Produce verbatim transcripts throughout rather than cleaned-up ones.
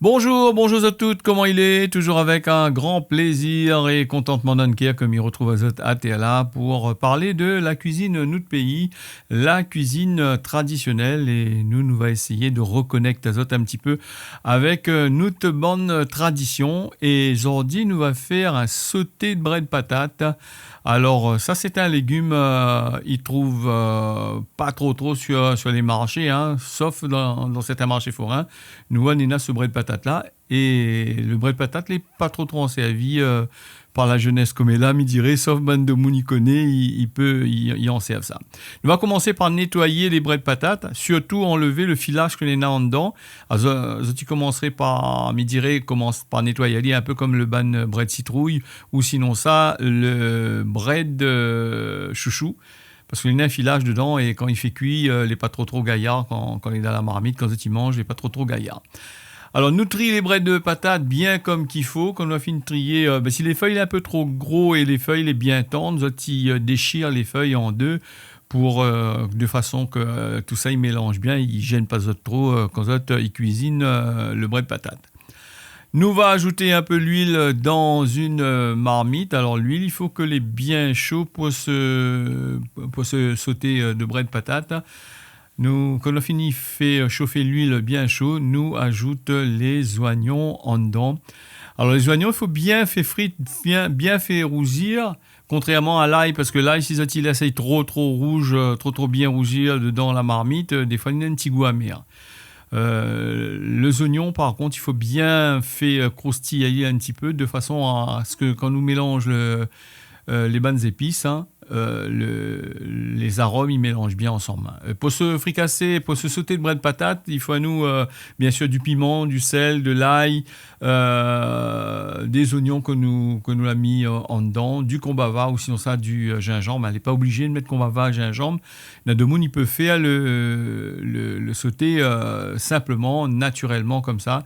Bonjour, bonjour à toutes, koman i lé ? Toujours avec un grand plaisir et contentement dans le cœur ke mi retrouv azot atèr la pour parler de la cuisine nout péi, la cuisine traditionnelle. É nou, nou va éséyé de rekonèkt azot un petit peu avec, euh, nout bann tradision. É zordi, nou va fé in soté de brèd patat. Alor, euh, sa, sé in légim, euh, i trouv, euh, pa tro, tro sur, sur les marchés, hein, sof dan, dan sèrtin marshé forin. Nou, nou néna so brèd patat la. É le brèd patat, lé pa tro, tro ansèrvi, euh, par la jeunesse koméla, mi diré, sof bann demoun i koné, i, i pé, i, i ansèrv sa. Nou va komansé par nétoiyé lé brèd patat, sirtou anlèv le filaz ke néna andan. Alor, zo-, zot i komansré par, mi diré, komans par nétoiyé ali, un peu comme le bann brèd sitrouy, ou sinon sa, le brèd, euh, shoushou. Parske néna in filaz dedan é kan i fé kui, euh, lé pa tro, tro gayar, kan, kan lé dan la marmit, kan zot i manz, lé pa tro, tro gayar. Alor, nou tri lé brèd patat bien kom k'i fo. Kan nou la fine trié, euh, ben, si lé fèy lé in pé tro gro é lé fèy lé bien tann, zot i, euh, déshir lé fèy an dé pour, euh, de fason ke, euh, tout sa i mélanz bien, i zèn pa zot tro, euh, kan zot, euh, i kuizine, euh, le brèd patat. Nou va azout in pé luil dan in, euh, marmit. Alor, luil, i fo ke lé bien sho pour se, pour se soté, euh, de brèd patat. Nou, kan nou la fini fé, euh, shofé luil bien sho, nou azout lé zoignon andan. Alor, lé zoignon, i fo bien fé frir, bien, bien fé rouzir, kontrèrman a lay, parske lay, si zot i lès ali tro, tro rouz, euh, tro, tro bien rouzir dedan la marmit, euh, défoi, li néna in ti gou amèr. Euh, lé zoignon, par kont, i fo bien fé, euh, kroustiy ali in ti pé, de fason a, a se ke kan nou mélanz le, euh, lé bann zépis, hein, euh, le, lé zarom, i mélanz bien ansanm, hein. Euh, pou se frikasé, pou se soté de brèd patat, i fo anou, euh, bien sir, du piman, du sèl, de lay, euh, dé zoignon ke nou, ke nou la mi, euh, andan, du konbava, ou sinon sa, du, euh, zinzanm. Lé pa oblizé de mèt konbava, zinzanm. Na demoun i pé fé le, le, le soté, euh, sinpleman, natirèlman, komsa.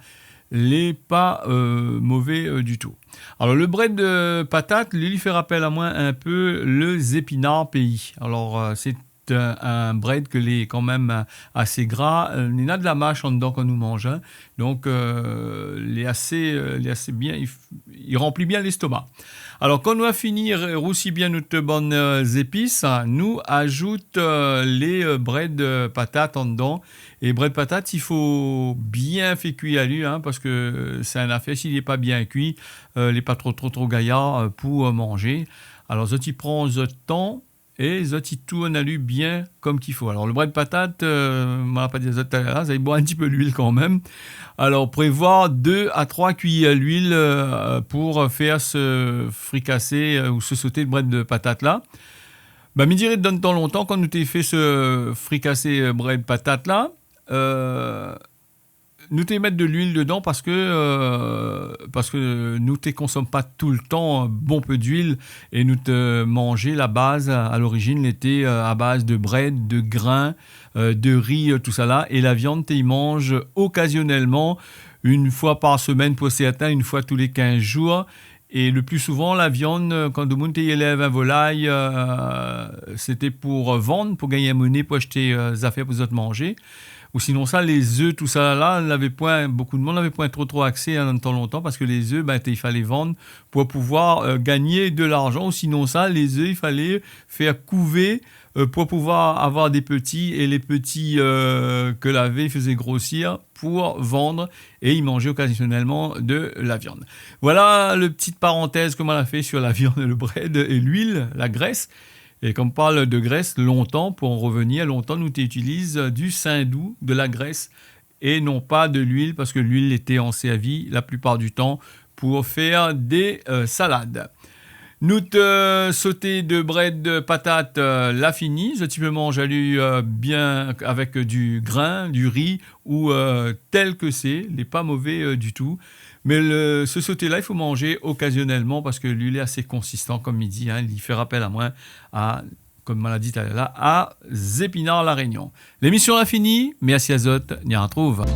Lé pa, euh, mové, euh, ditou. Alor, le brèd, euh, patat, li, li fé rapèl amoin in pé lé zépinar péi. Alor, euh, sé in, in brèd ke lé kan mèm, euh, asé gra. Euh, néna de la mash andan kan nou manz, hein. Donk, euh, lé asé, euh, lé asé bien, i f-, i ranpli bien lèstoma. Alor, kan nou la fini r-, rousi bien nout bann, euh, zépis, hein, nou azout, euh, lé, euh, brèd, euh, patat andan. É brèd patat, i fo bien fé kui ali, hein, parske sé in afèr, si lé pa bien kui, euh, lé pa tro, tro, tro gayar, euh, pou, euh, manzé. Alor, zot i pran zot tan, é zot i tourn ali bien kom k'i fo. Alor, le brèd patat, euh, ma pa di azot talèr la, sa i boir in ti pé luil kan mèm. Alor, prévoir dé a troi kuiyèr luil, euh, pou fé se frikasé, euh, ou se soté de brèd patat la. Ben, mi diré, dan tan lontan, kan nou té fé se frikasé, euh, brèd patat la, euh, nou té mèt de luil dedan parske, euh, parske nou té konsom pa toultan bonpé d'luil é nou té manzé la baz, a lorizine, lété, euh, a baz de brèd, de grin, euh, de ri, euh, tousala. É la viann, té i manz okazionèlman, in foi par semèn pou sèrtin, in foi tou lé kinz zour. É le pli souvan, la viann, euh, kan demoun té i élèv in volay, euh, sété pou, euh, vann, pou gingn in moné pou ashté, euh, zafèr pou zot manzé. Ou sinon sa, lé zé, tousala, navé poin, bonpé demoun navé poin tro, tro aksé, hein, dan tan lontan, parske lé zé, ben, té, i falé vann pou pouvoir, euh, gingn de larzan. Ou sinon sa, lé zé, i falé fé kouvé, euh, pou pouvoir avoir dé pti, é lé pti, euh, ke lavé, i fézé grosir pou vann é i manzé okazionèlman de la viann. Voilà le pti parantèz ke ma la fé sur la viann, le brèd é luil, la grès. É kan nou parl de grès, lontan, pou an revenir, lontan, nou té itiliz du sindou, de la grès, é non pa de luil, parske luil lété ansèrvi la plipar du tan pou fé dé, euh, salad. Nout, euh, soté de brèd patat, euh, la fini. Zot i pé manz ali, euh, bien avèk du grin, du ri ou, euh, tèl ke sé, lé pa mové, euh, ditou. Mé le, se soté la, i fo manzé okazionèlman parske li lé asé konsistan, kom mi di, hein, li fé rapèl amoin a, kom ma la di talèr la, a zépinar La Rényon. Lémision la fini, mèrsi azot, ni artrouv.